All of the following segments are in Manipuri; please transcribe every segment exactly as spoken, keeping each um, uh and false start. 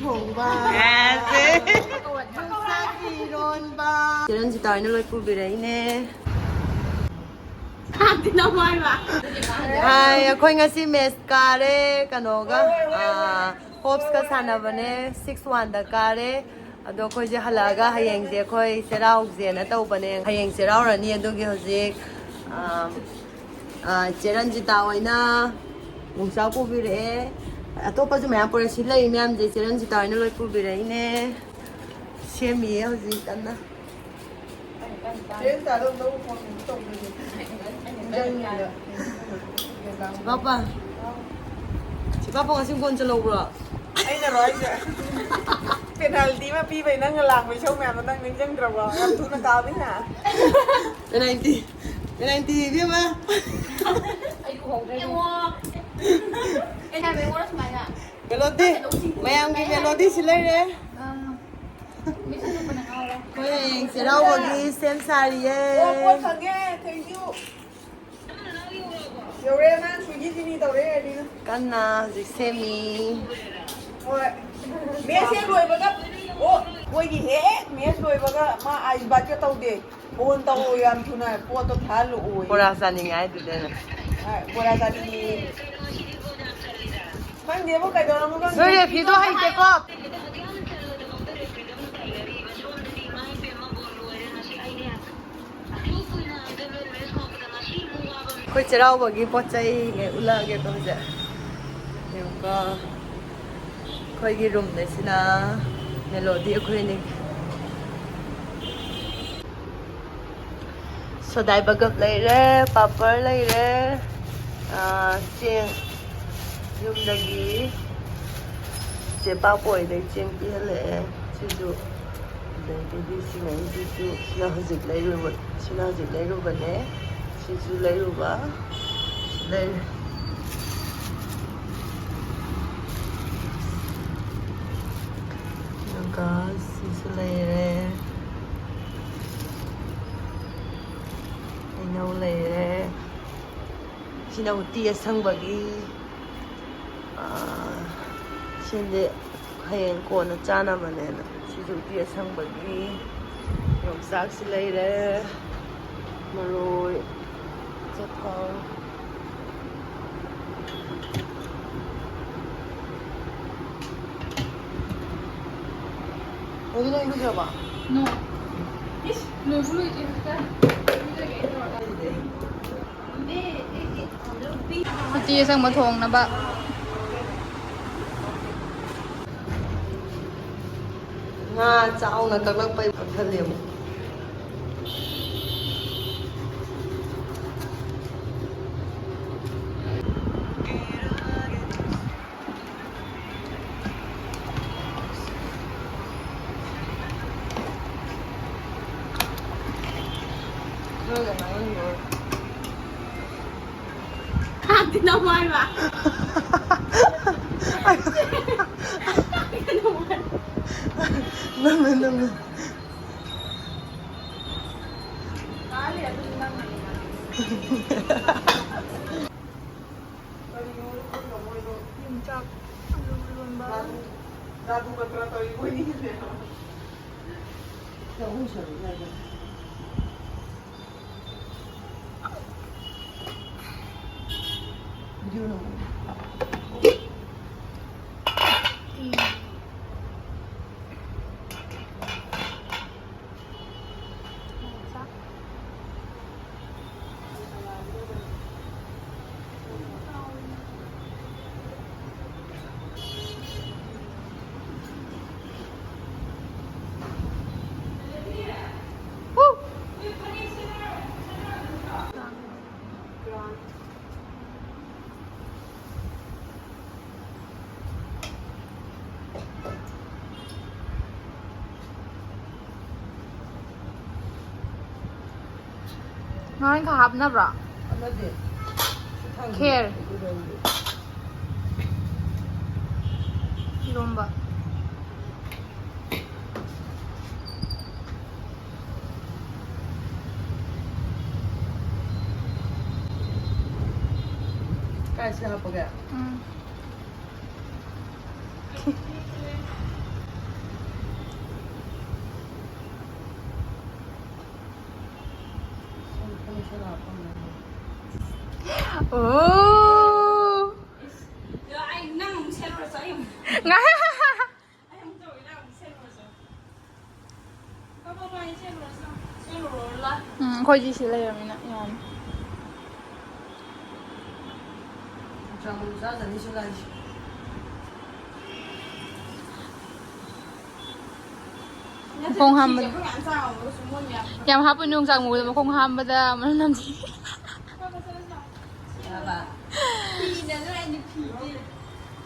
ꯊꯣꯡꯕ꯫ ꯌꯣꯡꯆꯥꯛ ꯏꯔꯣꯟꯕ꯫ ꯆꯦ ꯔꯟꯖꯤꯇꯥ ꯍꯣꯏꯅ ꯂꯣꯏ ꯄꯨꯕꯤꯔꯛꯏꯅꯦ꯫ ꯍꯥꯏ, ꯑꯩꯈꯣꯏ ꯉꯁꯤ ꯃꯦꯠꯆ ꯀꯥꯔꯦ ꯀꯩꯅꯣꯒ, ꯑꯥ, ꯍꯣꯞꯁꯀ ꯁꯥꯟꯅꯕꯅꯦ, ꯁꯤꯛꯁ ꯋꯥꯟꯗ ꯀꯥꯔꯦ꯫ ꯑꯗꯣ ꯑꯩꯈꯣꯏꯁꯦ ꯍꯜꯂꯛꯑꯒ ꯍꯌꯦꯡꯁꯦ ꯑꯩꯈꯣꯏ ꯆꯩꯔꯥꯎꯁꯦꯅ ꯇꯧꯕꯅꯦ꯫ ꯍꯌꯦꯡ ꯆꯩꯔꯥꯎꯔꯅꯤ, ꯑꯗꯨꯒꯤ ꯍꯧꯖꯤꯛ, ꯑꯥ, ꯑꯥ, ꯆꯦ ꯔꯟꯖꯤꯇꯥ ꯍꯣꯏꯅ ꯌꯣꯡꯆꯥꯛ ꯄꯨꯕꯤꯔꯛꯑꯦ꯫ ꯑꯇꯣꯞꯄꯁꯨ ꯃꯌꯥꯝ ꯄꯨꯔꯛꯑꯦ꯫ ꯁꯤ ꯂꯩꯔꯤ ꯃꯌꯥꯝꯁꯦ ꯆꯦ ꯔꯟꯖꯤꯇꯥ ꯍꯣꯏꯅ ꯂꯣꯏ ꯄꯨꯕꯤꯔꯛꯏꯅꯦ꯫ ꯁꯦꯝꯃꯤꯌꯦ ꯍꯧꯖꯤꯛ ꯀꯟꯅ꯫ ꯆꯦ ꯔꯟꯖꯤꯇꯥꯗꯣ ꯂꯧ ꯐꯣꯟ ꯇꯧꯗꯣꯏꯅꯦ꯫ ꯅꯤꯡꯖꯪꯉꯤꯗ꯫ ꯄꯥꯄꯥ꯫ ꯁꯤ ꯄꯥꯄꯥ ꯉꯁꯤ ꯒꯣꯜ ꯆꯜꯍꯧꯕ꯭ꯔꯣ? ꯑꯩꯅꯔꯣ ꯍꯥꯏꯁꯦ? ꯄꯦꯅꯥꯜꯇꯤ ꯑꯃ ꯄꯤꯕꯩ ꯅꯪꯅ ꯂꯥꯡꯕ ꯏꯁꯧ ꯃꯌꯥꯝꯗꯣ ꯅꯪ ꯅꯤꯡꯁꯤꯡꯗ꯭ꯔꯕꯣ? ꯌꯥꯝ ꯊꯨꯅ ꯀꯥꯎꯏꯅ꯫ ꯄꯦꯅꯥꯜꯇꯤ꯫ ꯄꯦꯅꯥꯜꯇꯤ ꯏꯕꯦꯝꯃ꯫ ꯑꯩ ꯎꯍꯧꯗ꯭ꯔꯦ꯫ ꯌꯦꯡꯉꯣ꯫ ꯑꯩꯅ ꯍꯥꯏꯕ ꯌꯦꯡꯉꯣ ꯁꯨꯃꯥꯏꯅ꯫ ꯃꯦꯂꯣꯗꯤ꯫ ꯃꯌꯥꯝꯒꯤ ꯃꯦꯂꯣꯗꯤ ꯁꯤ ꯂꯩꯔꯦ꯫ ꯑꯥ꯫ ꯃꯤꯠꯁꯦ ꯂꯨꯞꯄꯅ ꯉꯥꯎꯔꯦ꯫ ꯑꯩꯈꯣꯏ ꯍꯌꯦꯡ ꯆꯩꯔꯥꯎꯕꯒꯤ ꯁꯦꯝ ꯁꯥꯔꯤꯌꯦ꯫ ꯑꯣ, ꯄꯣꯠ ꯐꯪꯉꯦ꯫ Thank you꯫ ꯌꯧꯔꯦ, ꯃꯥ ꯁ꯭ꯋꯤꯒꯤ ꯆꯤꯅꯤ ꯇꯧꯔꯦ, ꯑꯗꯨꯅ꯫ ꯀꯟꯅ ꯍꯧꯖꯤꯛ ꯁꯦꯝꯃꯤ꯫ ꯍꯣꯏ꯫ ꯃꯦꯠꯁ ꯍꯦꯛ ꯂꯣꯏꯕꯒ, ꯑꯣ, ꯑꯩꯈꯣꯏꯒꯤ ꯍꯦꯛ ꯃꯦꯠꯁ ꯂꯣꯏꯕꯒ ꯃꯥ ꯑꯥꯏꯁ ꯕꯥꯠꯀ ꯇꯧꯗꯦ꯫ ꯐꯣꯟ ꯇꯧꯔꯣ ꯌꯥꯝ ꯊꯨꯅ, ꯄꯣꯠꯇꯣ ꯊꯥꯍꯜꯂꯛꯑꯣꯌꯦ꯫ ꯕꯣꯔꯥ ꯆꯥꯅꯤꯡꯉꯦ ꯍꯥꯏꯗꯨꯗꯤ ꯑꯩꯅ꯫ ꯍꯣꯏ, ꯕꯣꯔꯥ ꯆꯥꯅꯤꯡꯉꯦ꯫ ꯈꯪꯗꯦꯕꯣ, ꯀꯩꯗꯧꯔꯝꯅꯣ ꯈꯪꯗꯦ꯫ ꯅꯣꯏ ꯔꯦꯐ꯭ꯔꯤꯗꯣ ꯍꯩꯇꯦꯀꯣ꯫ ꯑꯩꯈꯣꯏ ꯆꯩꯔꯥꯎꯕꯒꯤ ꯄꯣꯠ ꯆꯩ ꯎꯠꯂꯛꯑꯒꯦꯀꯣ ꯍꯧꯖꯤꯛ꯫ ꯌꯦꯡꯉꯨꯀꯣ꯫ ꯑꯩꯈꯣꯏꯒꯤ ꯔꯨꯝꯗ ꯁꯤꯅ ꯃꯦꯂꯣꯗꯤ ꯑꯩꯈꯣꯏ ꯑꯅꯤ꯫ ꯁꯣꯗꯥꯏ ꯕꯒꯞ ꯂꯩꯔꯦ, ꯄꯥꯄꯔ ꯂꯩꯔꯦ, ꯑꯥ, ꯆꯦꯡ ꯌꯨꯝꯗꯒꯤ ꯆꯦ ꯄꯥꯛꯄ ꯍꯣꯏꯗꯩ ꯆꯦꯡ ꯄꯤꯍꯜꯂꯛꯑꯦ꯫ ꯁꯤꯁꯨ, ꯑꯗꯒꯤꯗꯤ ꯁꯤꯉꯩꯁꯤꯁꯨ, ꯁꯤꯅ ꯍꯧꯖꯤꯛ ꯂꯩꯔꯨꯕ, ꯁꯤꯅ ꯍꯧꯖꯤꯛ ꯂꯩꯔꯨꯕꯅꯦ꯫ ꯁꯤꯁꯨ ꯂꯩꯔꯨꯕ꯫ ꯂꯩꯔꯦ꯫ ꯑꯗꯨꯒ ꯁꯤꯁꯨ ꯂꯩꯔꯦ꯫ ꯍꯩꯅꯧ ꯂꯩꯔꯦ꯫ ꯁꯤꯅ ꯎꯇꯤ ꯑꯁꯪꯕꯒꯤ, ꯑꯥ, ꯁꯤꯗꯤ ꯍꯌꯦꯡ ꯀꯣꯟꯅ ꯆꯥꯅꯕꯅꯦꯅ ꯁꯤꯁꯨ ꯎꯇꯤ ꯑꯁꯪꯕꯒꯤ ꯌꯣꯡꯆꯥꯛꯁꯤ ꯂꯩꯔꯦ, ꯃꯔꯣꯏ, ꯆꯐꯝ꯫ ꯑꯗꯨ ꯅꯪ ꯏꯔꯨꯖꯔꯕꯣ? No. ꯏꯁ, ꯂꯣꯏꯁꯨ ꯂꯣꯏꯗ꯭ꯔꯤ ꯍꯧꯖꯤꯛꯇ꯫ ꯏꯔꯨꯖꯒꯦ ꯇꯧꯔꯒ꯫ ꯎꯇꯤ ꯑꯁꯪꯕ ꯊꯣꯡꯅꯕ꯫ ꯉꯥ ꯆꯥꯎꯅ ꯀꯛꯂꯛꯄꯩ ꯀꯛꯊꯠꯂꯦ ꯑꯃꯨꯛ꯫ ꯅꯣꯏꯒ ꯅꯪꯒ ꯂꯣꯏꯔꯦ꯫ ꯍꯥꯞꯇꯤ ꯅꯝꯃꯣ ꯍꯥꯏꯕ꯫ ꯅꯝꯃꯦ, ꯅꯝꯃꯦ꯫ ꯌꯣꯡꯆꯥꯛ ꯑꯂꯨ ꯏꯔꯣꯟꯕ꯫ ꯖꯥꯗꯨ ꯃꯟꯇ꯭ꯔ ꯇꯧꯔꯤ ꯃꯣꯏꯅꯤꯁꯦ꯫ ꯆꯍꯨꯝ ꯁꯔꯨꯛ ꯌꯥꯏꯗ꯫ ꯚꯤꯗꯤꯑꯣ ꯅꯝꯕ꯫ ꯉꯥꯔꯤꯡꯈꯥ ꯍꯥꯞꯅꯕ꯭ꯔꯣ? ꯍꯥꯞꯅꯗꯦ꯫ ꯈꯦꯔ꯫ ꯏꯔꯣꯝꯕ꯫ ꯀꯥꯏ ꯁꯤ ꯍꯥꯞꯄꯒꯦ? ꯎꯝ꯫ ꯑꯣ꯫ ꯑꯗꯣ ꯑꯩ ꯅꯪ ꯑꯃꯨꯛ ꯁꯦꯠꯂꯨꯔꯁꯨ ꯑꯩ ꯑꯃꯨꯛ ꯉꯥꯏ-, ꯑꯩ ꯑꯃꯨꯛ ꯇꯧꯒꯦ, ꯅꯪ ꯑꯃꯨꯛ ꯁꯦꯠꯂꯨꯔꯁꯨ꯫ ꯎꯝ, ꯑꯩꯈꯣꯏꯗꯤ ꯁꯤ ꯂꯩꯔꯕꯅꯤꯅ ꯌꯥꯅꯤ꯫ ꯃꯈꯣꯡ ꯍꯥꯝꯕꯗ꯫ ꯌꯥꯝ ꯍꯥꯞꯄꯅꯨ ꯌꯣꯡꯆꯥꯛ ꯃꯀꯨꯗꯣ, ꯃꯈꯣꯡ ꯍꯥꯝꯕꯗ ꯃꯅꯝ ꯅꯝꯊꯤ꯫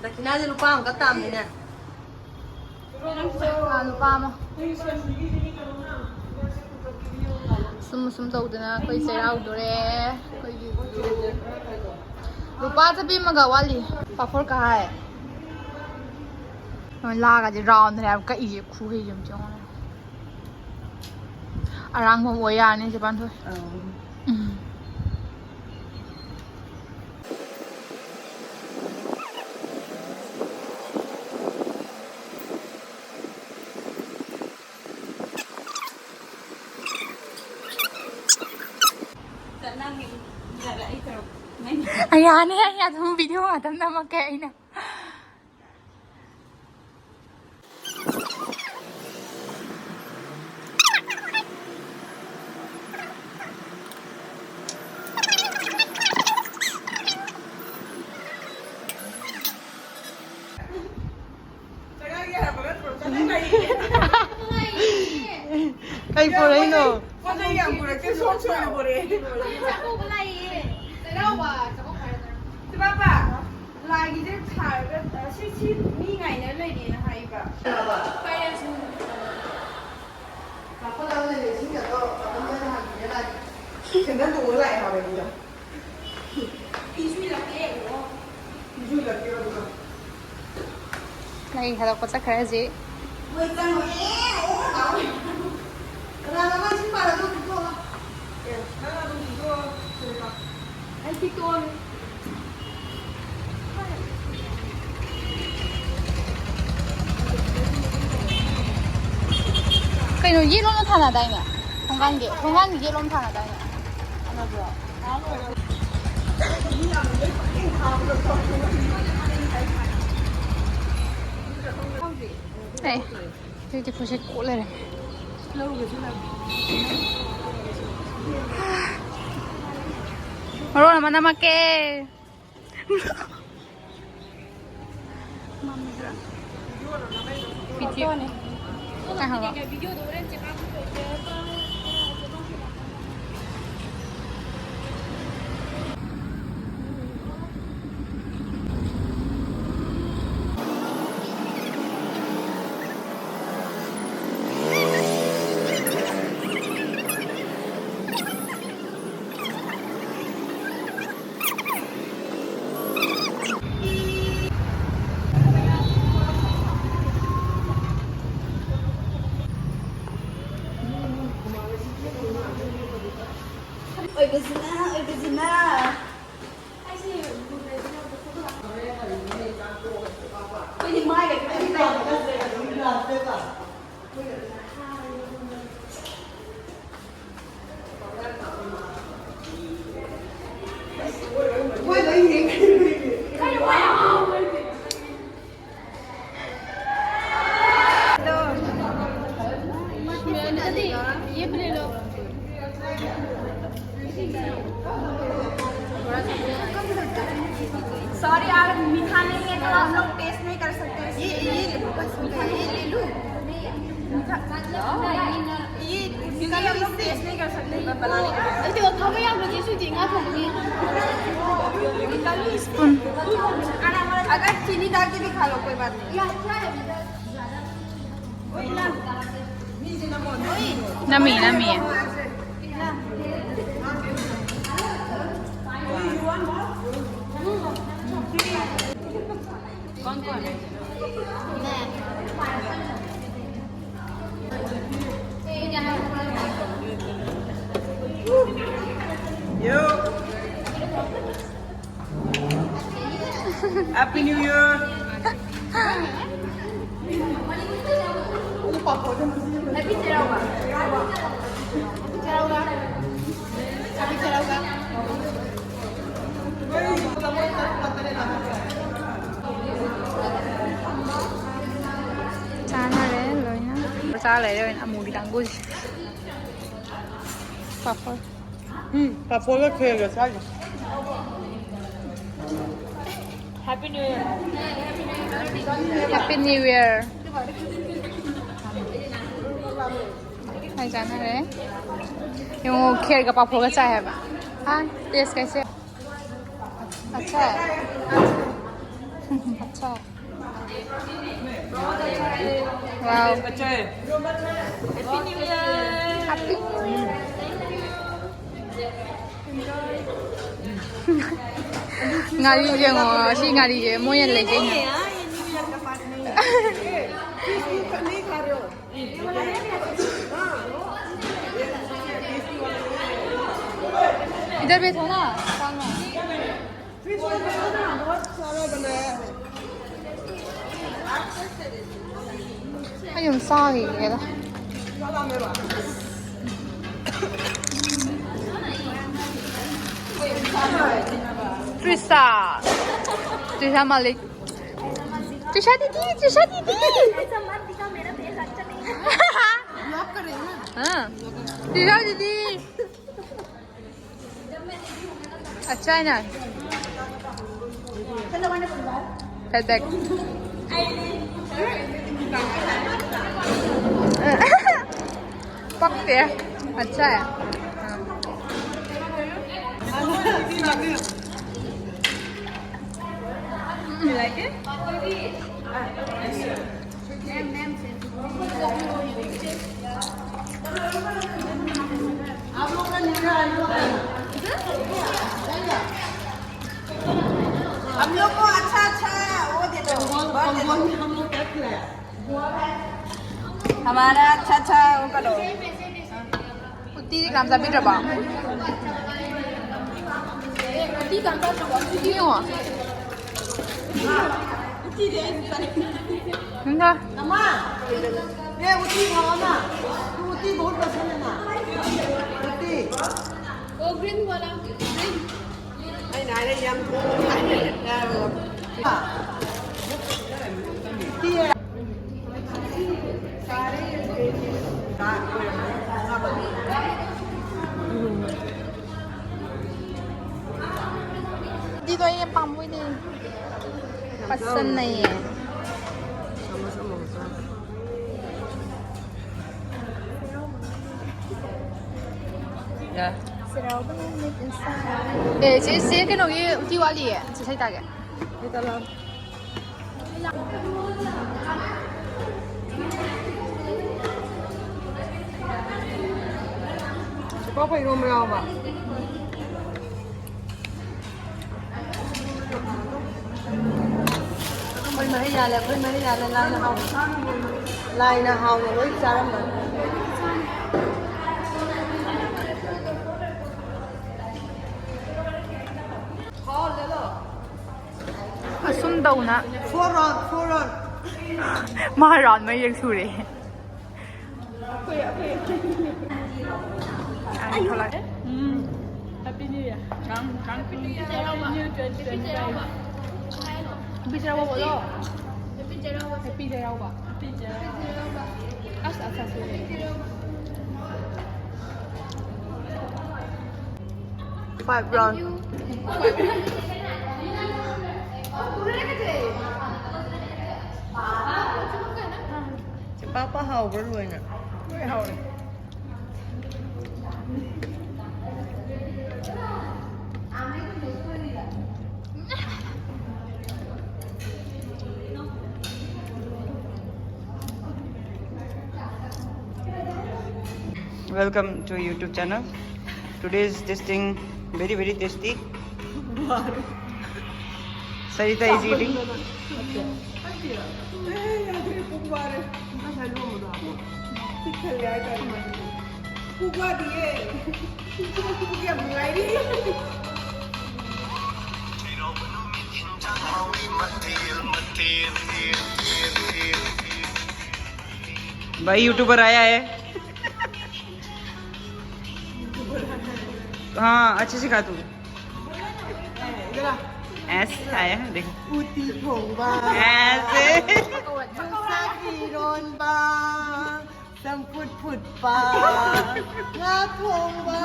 ꯗꯈꯤꯅꯥꯁꯦ ꯂꯨꯄꯥ ꯑꯃꯈꯛ ꯇꯥꯕꯅꯤꯅꯦ꯫ ꯑꯥ, ꯂꯨꯄꯥ ꯑꯃ꯫ ꯁꯨꯝ ꯁꯨꯝ ꯇꯧꯗꯅ ꯑꯩꯈꯣꯏ ꯆꯩꯔꯥꯎꯗꯣꯔꯦ꯫ ꯑꯩꯈꯣꯏꯒꯤ ꯂꯨꯄꯥ ꯆꯠꯄꯤ ꯑꯃꯒ ꯋꯥꯠꯂꯤ꯫ ꯄꯥꯐꯣꯔ ꯀꯍꯥꯏ꯫ ꯂꯥꯒꯁꯦ ꯔꯥꯎꯟꯗꯅꯦ ꯍꯥꯏꯕ ꯀꯛꯏꯁꯦ, ꯈꯨꯍꯩꯁꯦ ꯑꯝꯇ ꯌꯦꯡꯉꯣ꯫ ꯑꯔꯥꯡꯕ ꯑꯃ ꯑꯣꯏ ꯌꯥꯔꯅꯤ ꯆꯦ ꯄꯥꯟꯊꯣꯏ꯫ ꯑꯧ꯫ ꯎꯝ꯫ ꯑ, ꯌꯥꯅꯤ, ꯑꯩ ꯑꯗꯨꯝ ꯚꯤꯗꯤꯑꯣ ꯉꯥꯛꯇꯪ ꯅꯝꯃꯛꯀꯦ ꯑꯩꯅ꯫ ꯀꯩ ꯄꯣꯔꯛꯏꯅꯣ? ꯄꯣꯠ ꯆꯩ ꯌꯥꯝ ꯄꯨꯔꯛꯇꯦ, ꯁꯣꯝ ꯁꯣꯝꯗ ꯄꯨꯔꯛꯑꯦ꯫ ꯆꯥꯛꯀꯧꯕ ꯂꯥꯛꯏꯌꯦ꯫ ꯆꯩꯔꯥꯎꯕ, ꯆꯥꯛꯀꯧꯕ ꯍꯥꯏꯔꯗꯅ꯫ ꯁꯤ ꯄꯥꯄꯥ, ꯂꯥꯏꯒꯤꯁꯦ ꯊꯥꯔꯒ, ꯑ, ꯁꯤ, ꯁꯤ ꯃꯤ ꯉꯥꯏꯅ ꯂꯩꯔꯦꯅ ꯍꯥꯏꯕ꯫ ꯄꯥꯏꯔꯛꯑꯁꯤ꯫ ꯁꯦꯟꯗꯜ ꯇꯣꯡꯉ ꯂꯥꯛꯑꯦ ꯍꯥꯏꯕꯅꯤꯗ꯫ ꯐꯤ ꯁꯨꯏ ꯂꯥꯛꯀꯦ, ꯑꯣ꯫ ꯐꯤ ꯁꯨꯏ ꯂꯥꯛꯀꯦ, ꯑꯗꯨꯒ꯫ ꯃꯩ ꯊꯥꯗꯣꯛꯄ ꯆꯠꯈ꯭ꯔꯦ ꯍꯧꯖꯤꯛ꯫ ꯃꯣꯏ ꯆꯪꯉꯛꯑꯦ, ꯑꯣ, ꯂꯥꯎꯔꯦ꯫ ꯀꯅꯥꯅꯣ ꯑꯃ ꯏꯁꯤꯡ ꯄꯥꯜꯂꯒ ꯄꯤꯊꯣꯛꯑꯣ꯫ ꯑꯦ, ꯅꯪ ꯑꯗꯨꯝ ꯄꯤꯊꯣꯛꯑꯣ, ꯁꯤꯗ꯫ ꯑꯩ ꯄꯤꯊꯣꯛꯑꯣ꯫ ꯀꯩꯅꯣ, ꯌꯦꯠꯂꯣꯝꯗ ꯊꯥꯅꯗꯥꯏꯅꯦ? ꯊꯣꯡꯒꯥꯟꯒꯤ, ꯊꯣꯡꯒꯥꯟꯒꯤ ꯌꯦꯠꯂꯣꯝ ꯊꯥꯅꯗꯥꯏꯅꯦ? ꯊꯥꯅꯕ꯭ꯔꯣ? ꯑꯦ, ꯇ꯭ꯋꯦꯟꯇꯤ ꯐꯣꯔꯁꯦ ꯀꯣꯠ ꯂꯩꯔꯝꯃꯦ꯫ ꯃꯔꯣꯟ ꯑꯃ ꯅꯝꯃꯛꯀꯦ꯫ ꯉꯥꯏꯈꯣ꯫ ꯑꯣꯏꯕꯁꯤꯅ, ꯑꯣꯏꯕꯁꯤꯅ꯫ ꯑꯩꯈꯣꯏꯗꯤ ꯃꯥꯏꯒ ꯈꯤꯇꯪ ꯇꯧꯔꯒ सॉरी यार, मीठा नहीं है तो हम लोग टेस्ट नहीं कर सकते। ये, ये ले लो, बस हो गया, ये ले लो। मीठा। ये, क्योंकि हम लोग टेस्ट नहीं कर सकते बनाने का। ꯑꯗꯨꯗꯤ ꯊꯕꯛ ꯌꯥꯝꯕꯁꯦ ꯁꯨꯇꯤ ꯉꯥ ꯊꯣꯡꯕꯒꯤ꯫ स्पून। अगर चीनी डाल के भी खा लो, कोई बात नहीं। नमी, नमी है। कौन कौन है? Happy New Year. Happy ꯆꯩꯔꯥꯎꯕ꯫ Happy ꯆꯩꯔꯥꯎꯕ꯫ Happy ꯆꯩꯔꯥꯎꯕ꯫ ꯆꯥꯅꯔꯦ ꯂꯣꯏꯅ꯫ ꯆꯥ ꯂꯩꯔꯦ ꯑꯣꯏꯅ ꯑꯃꯨꯕꯤ ꯀꯥꯡꯕꯨꯁꯦ꯫ ꯄꯥꯐꯣꯔ꯫ ꯎꯝ, ꯄꯥꯐꯣꯔꯒ ꯈꯦꯔꯒ ꯆꯥꯒꯦ꯫ Happy New Year. Happy New Year. ꯍꯥꯏ ꯆꯥꯅꯔꯦ꯫ ꯌꯦꯡꯉꯣ, ꯈꯦꯔꯒ ꯄꯥꯐꯣꯔꯒ ꯆꯥꯏ ꯍꯥꯏꯕ꯫ ꯍꯥ, taste कैसे? अच्छा है। अच्छा है। Wow. अच्छा है। Happy New Year. Happy New Year. ꯉꯥꯔꯤꯁꯦ ꯌꯦꯡꯉꯣ, ꯁꯤ ꯉꯥꯔꯤꯁꯦ ꯃꯣꯏꯅ ꯂꯩꯖꯩꯅꯦ꯫ इधर बैठो ना, सामने। ꯑꯩ ꯑꯗꯨꯝ ꯆꯥꯈꯤꯒꯦꯗ꯫ ꯇ꯭ꯔꯤꯁꯥ꯫ ꯇ꯭ꯔꯤꯁꯥ ꯃꯥꯂꯤꯛ꯫ ꯇ꯭ꯔꯤꯁꯥ ꯗꯤꯗꯤ, ꯇ꯭ꯔꯤꯁꯥ ꯗꯤꯗꯤ꯫ हाँ। ꯇ꯭ꯔꯤꯁꯥ ꯗꯤꯗꯤ꯫ अच्छा है ना? Fat back. पकते हैं। अच्छा है। हाँ। You like it? हम लोग को अच्छा अच्छा वो दे दो। हमारा अच्छा अच्छा वो करो। ꯎꯇꯤꯗꯤ ꯀꯅꯥꯝ ꯆꯥꯕꯤꯗ꯭ꯔꯕꯣ? ꯎꯇꯤ ꯀꯅꯥꯝ ꯆꯥꯗ꯭ꯔꯕꯣ? ꯎꯇꯤ ꯌꯦꯡꯉꯣ꯫ ꯎꯇꯤꯗꯤ ꯑꯩ ꯆꯥꯅꯤꯡꯗꯦ꯫ ꯅꯪꯒ꯫ ꯅꯃꯥ! ये उठी खाओ ना, तू उठी बहुत पसंद है ना, उठी। वो ग्रीन वाला, ग्रीन। नहीं, नहीं, नहीं, हम हाँ। उठी है। सारे दीदी तो ये पाम हुई नहीं, पसंद नहीं है। ꯁꯤꯔꯥꯎꯕ ꯅꯨꯃꯤꯠ ꯏꯟꯁꯥꯡ꯫ ꯑꯦ, ꯁꯤ, ꯁꯤ ꯀꯩꯅꯣꯒꯤ ꯎꯇꯤ ꯋꯥꯠꯂꯤꯌꯦ, ꯁꯤ ꯏꯁꯩ ꯇꯥꯒꯦ꯫ ꯁꯤ ꯇꯥꯂꯛꯑꯣ꯫ ꯁꯤꯄꯥ ꯐꯩꯔꯣꯝ ꯌꯥꯎꯕ꯫ ꯑꯩꯈꯣꯏ ꯃꯍꯩ ꯌꯥꯜꯂꯦ, ꯑꯩꯈꯣꯏ ꯃꯍꯩ ꯌꯥꯜꯂꯦ, ꯂꯥꯏꯅ ꯍꯥꯎꯅ, ꯂꯥꯏꯅ ꯍꯥꯎꯅ ꯂꯣꯏ ꯆꯥꯔꯝꯃꯅꯤ꯫ ꯑꯁꯨꯝ ꯇꯧꯅ ꯐꯣꯔ ꯔꯥꯎꯟ, ꯐꯣꯔ ꯔꯥꯎꯟ꯫ ꯃꯥ ꯔꯥꯎꯟ ꯃꯔꯤꯔꯛ ꯁꯨꯔꯦ꯫ ꯑꯩ ꯊꯣꯛꯂꯛꯑꯦ꯫ ꯎꯝ꯫ Happy New Year. ꯅꯪ, ꯅꯪ Happy New Year. Happy New Year twenty twenty-five. Happy ꯆꯩꯔꯥꯎꯕ ꯕꯣꯂꯣ꯫ Happy ꯆꯩꯔꯥꯎꯕ꯫ Happy ꯆꯩꯔꯥꯎꯕ꯫ Happy ꯆꯩꯔꯥꯎꯕ꯫ ꯑꯁ, ꯑꯁ, ꯑꯁ꯫ Five round. ꯆꯦ ꯄꯥꯄ ꯍꯥꯎꯕ꯭ꯔꯥ ꯂꯣꯏꯅ? ꯂꯣꯏ ꯍꯥꯎꯔꯦ꯫ Welcome to YouTube channel. Today is this thing very, very tasty. Sarita is eating. ꯄꯨꯛ ꯋꯥꯔꯦ꯫ ꯄꯤꯛ ꯊꯜꯂꯦ ꯍꯥꯏꯇꯥꯔꯦ꯫ ꯄꯨꯛ ꯋꯥꯗꯤꯌꯦ꯫ ꯄꯨꯛ ꯌꯥꯝ ꯅꯨꯡꯉꯥꯏꯔꯤ꯫ ꯆꯩꯔꯥꯎꯕ ꯅꯨꯃꯤꯠ ꯏꯟꯖꯥꯡ ꯍꯥꯎꯏ ꯃꯊꯦꯜ ꯃꯊꯦꯜ꯫ भाई, यूट्यूबर आया है। हाँ, अच्छे से खा तू। ऐसे आया है, देख। ꯎꯇꯤ ꯊꯣꯡꯕ, ऐसे। ꯌꯣꯡꯆꯥꯛ ꯏꯔꯣꯟꯕ, ꯆꯝꯐꯨꯠ ꯐꯨꯠꯄ, ꯉꯥ ꯊꯣꯡꯕ꯫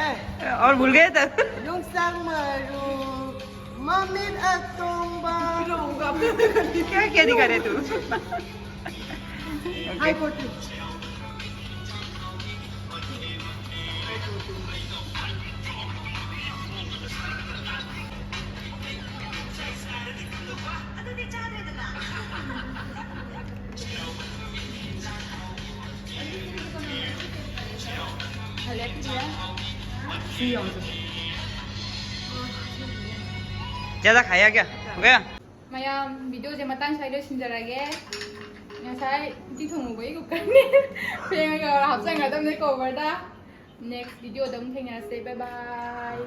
ꯑꯦ, और भूल गए तो? ꯌꯣꯡꯆꯥꯛ ꯃꯔꯨ, ꯃꯃꯤꯠ ꯑꯇꯣꯡꯕ꯫ क्या क्या दिखा रहे तू? ꯍꯥꯏ ꯀꯣꯔꯇꯤ꯫ ज्यादा खाया क्या? हो गया? ꯃꯌꯥꯝ, ꯚꯤꯗꯤꯑꯣꯁꯦ ꯃꯇꯥꯡ ꯁ꯭ꯋꯥꯏ ꯂꯣꯏꯁꯤꯟꯖꯔꯒꯦ꯫ ꯉꯁꯥꯏ ꯎꯇꯤ ꯊꯣꯡꯉꯨꯕꯒꯤ ꯀꯨꯀꯔꯅꯦ꯫ ꯐꯦꯡꯉꯒ ꯍꯥꯞꯆꯟꯒꯗꯕꯅꯦ ꯀꯣꯕꯔꯗ꯫ ꯅꯦꯛꯁ ꯚꯤꯗꯤꯑꯣꯗ ꯑꯃꯨꯛ ꯊꯦꯡꯅꯔꯁꯦ꯫ ꯕꯥꯏ ꯕꯥꯏ꯫